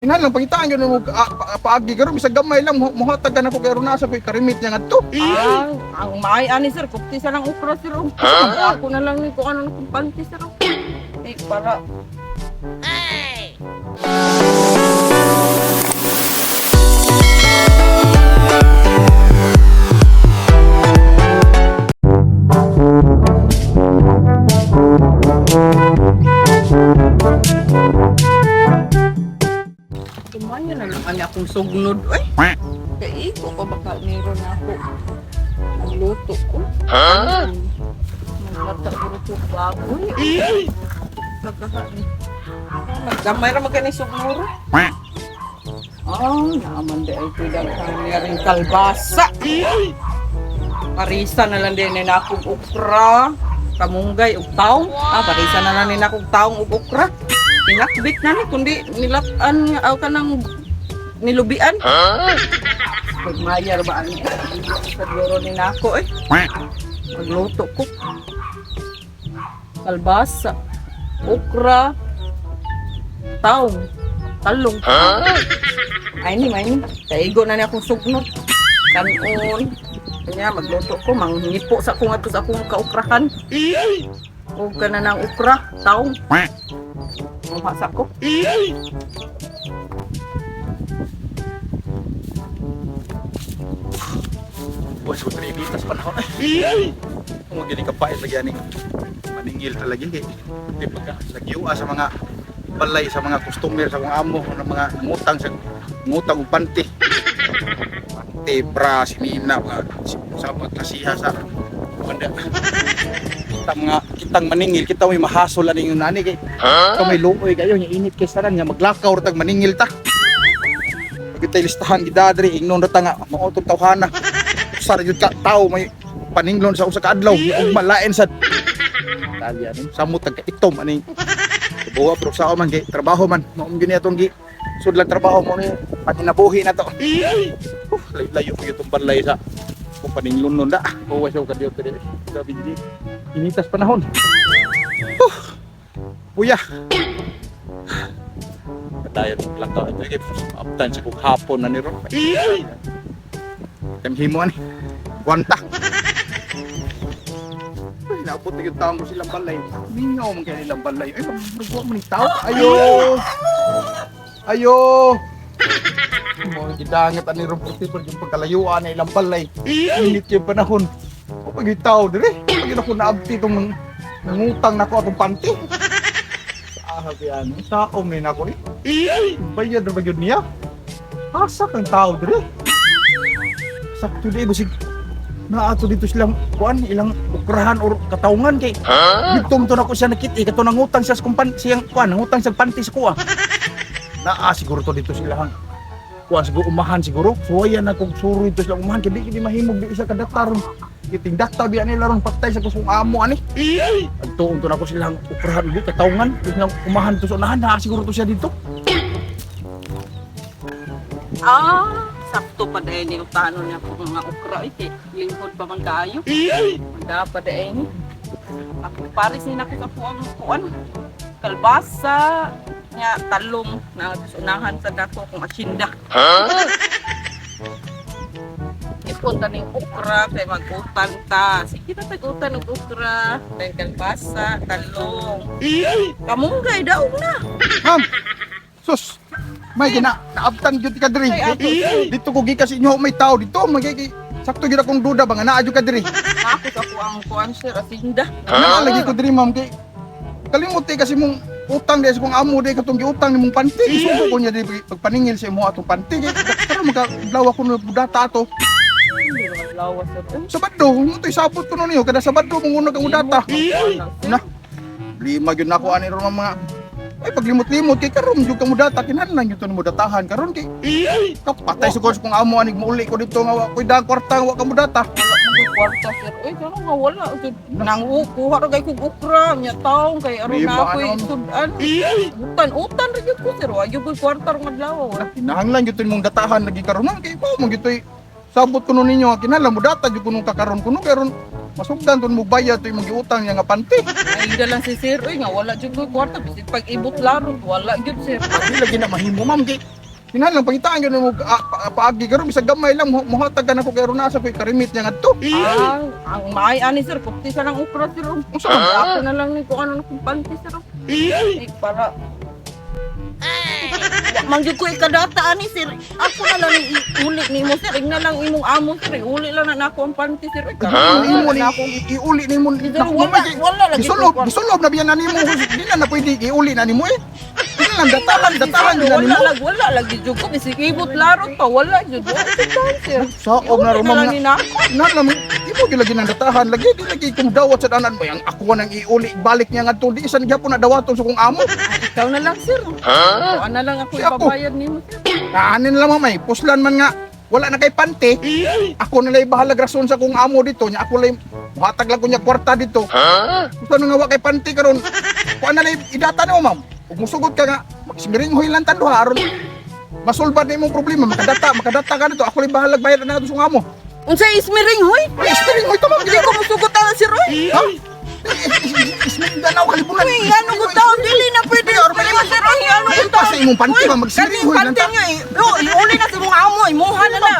Kinahanglan pangitaan gyud mo paagi karon bisag gamay lang mohatag ka nako kay aron nasa ko'y karimit niya ngadto. Ah, ang maay ani sir, kupti sa lang okra sir. Oh. Ako na lang ni kung ano kung panty sir. Oh. Eh, para Tumanyo na lang ani akong sugnod. Ay, kay ko pa baka meron na ako. Nagluto ko. Ha? Naglata ko ko baboy. Nagkahan. Naggamay ra magkani sugnod. Ah, naaman di ay daghan niya rin kalbasa. Parisa na lang din na akong okra, kamunggay ug taong. Ah, parisa na lang din akong taong ug okra. Tinakbit na ni kundi nilatan aw kanang nilubian. Pagmayar ba ani? Sa duro ni nako eh. Magluto ko. Kalbasa, okra, taong, talong. Ay ni, ay ni. Kaigo na niya akong sugnot. Kanon. Kanya magluto ko, manghipo sa akong ato sa akong kaukrahan. O ka na ng okra, taong. Muha sa ko. Boy, so tribitas panahon. Ay. Kung gini ka pait lagi aning maningil talaga kay di pagka lagyua sa mga balay sa mga customer sa mga amo ng mga ngutang sa ngutang og panty. Panty, bra, sinina, mga sa pagkasiha sa banda. Kita mga kitang maningil, kita may mahasol ani yung nani kay. Kita may luoy kayo nya init kay saran nga maglakaw ra tag maningil ta. Kita listahan gid diri ingnon ra ta nga mao tong tawhana. Usa ra gyud ka tawo may paninglon sa usa ka adlaw ug malain sad. Talya ni samot tag itom ani. Buwa pero sao man kay trabaho man mao gyud ni atong gi sudlang trabaho mo ni panginabuhi na to. Layo ko itong balay sa kung paninglon nun da. Uwa siya kadiyo diri. Grabe gid. Initas panahon. Puya. Padayon lakaw ito kay uptime sa kung hapon na ni ron. Tem himo ani. Kwanta. Ay, naabot na yung taong ko silang balay. Mingaw man kaya nilang balay. Ay, magbuwa mo ni tao. Ayo! Ayo! Mo gidangat ani ron puti pag yung pagkalayuan na ilang balay. Init yung panahon. O pag yung tao dire. Pag yun ako naabti itong nangutang na ko atong panty. Ah, ano, saom ni nako eh. Bayad na ba yun niya? Asa kang tao dire? Sakto di basig naato dito silang kuan ilang ukrahan or kataungan kay dito to nako siya nakit eh kato nangutang siya sa kumpan siyang kuan nangutang siya panty sa kuha. Naa siguro to dito sila hang kuan siguro umahan siguro suwayan na kung suro dito sila umahan kay di mahimog di isa ka daktar kiting daktar biya nila ron patay sa kusong amo ani. Adtoon to nako silang ukrahan di kataungan dito silang umahan to sa unahan naa siguro to siya dito. Ah, sakto pa dahil ni utano niya po mga okra ite. Lingkod pa man kaayo. Dapat dahil ni. Ako pares ni nako sa ang kuan. Kalbasa, nya talong na unahan sa dako kung asinda. Ipon ta ning okra kay mag-utan ta. Sige na tag-utan og okra, kay kalbasa, talong. Kamunggay daog na. Ma'am, sus, may gina, naabtan gyud ka diri. Ay, ato. Dito ko gikas inyo may tao dito, magigi. Sakto gyud akong duda ba nga naa jud ka diri. Ako sa kuang kuan sir asinda. Naa lagi ko diri ma'am kay kalimot eh kasi mong utang dahil sa kong amo dahil katong giutang nimong panty. Isugo ko niya diri pagpaningil sa imo atong panty. Kay tara magkadlaw ako ng budata ato. Hindi naman lawas sir. Sabado, mo to'y sabot ko nun niyo kada Sabado mong kang udata. Na. Lima gyud nako ani ron ang mga ay paglimot-limot kay karon jud ka mo data kinahanglan gyud to nimo datahan karon kay kapatay sa kung amo ani muuli ko dito nga wa koy dang kwarta wa ka mo data. Wala mo kwarta sir. Uy, kano nga wala. Nang kuha ra kay kog okra, nya taong kay aron Lima, na ako'y ano? sudan. Utan, utan ra gyud ko sir. Wa gyud ko'y kwarta rong adlaw. Wala. Kinahanglan gyud to nimong datahan lagi karon man kay mao man gyud to'y sabot kuno ninyo nga kinahanglan mo data jud kuno kakaron kuno karon masugdan ton mo bayad to imong giutang niya nga panty. Ay Naida lang si sir, oy, nga wala jud ko kwarta bisig pag ibot laro, wala gyud, sir. Di lagi na mahimo, ma'am, kay kinahanglan pangitaan gyud mo paagi karon bisag gamay lang mohatag ka nako kay aron nasa koy karimit niya ngadto. Ah, ang maay ani, sir, kupti sa lang okra, sir, oh. Unsa man? Ako na lang ni kung ano na kung panty, sir, oh. Eh, para Wa man gyud ko ikadata ani, sir. Ako na lang iuli nimo, sir. Ingna lang imong amo, sir. Iuli lang na nako ang panty, sir. Oy, Ano imo ni na ako. iuli nimo Sir, nako, wala, ma'am, kay wala lagi Gisulob, ko kwarta. gisulob na biyan na nimo. Di na na pwede iuli na nimo eh. Di na lang datahan, datahan gyud na Wala nimo. lagi, wala lagi jud ko bisig ibot larot pa, wala jud. Wala jud taon, sir. Saob na Iuli ro, na ma'am, lang nga. ni nako. Na lang imo gyud lagi nang datahan lagi di lagi kung dawat sa danan mo yang ako nang iuli balik niya ngadto di isan gyapon na dawaton sa kong amo. Ikaw na lang, sir. Ikaw na lang ako Si ako. ibabayad nimo, sir. Kaanin lang, mamay, puslan man nga wala na kay pante. Ako na lang bahalag rason sa kong amo dito nya ako lang muhatag lang ko niya kwarta dito. Gusto na nga wa kay pante karon. Kuan na lang idata nimo, ma'am. Ug musugot ka nga magsmiringhoy lang tan duha aron masulbad na imong problema, makadata, makadata ka dito. Ako lang bahalag bayad na nato sa kong amo. Unsa ismiring hoy? Ay, ismiringhoy to, ma'am. Hindi ko musugot ana, sir, oy. Ha? Ismiring ganaw kalibunan. Uy, ano ko taon dili na pwede ismiring, sir, oy. Ano ko Ay, pa sa imong panty ba, magsiring Kaning hoy lang panty ta. niyo eh. Lo, iuli na sa imong amo, imuha na na.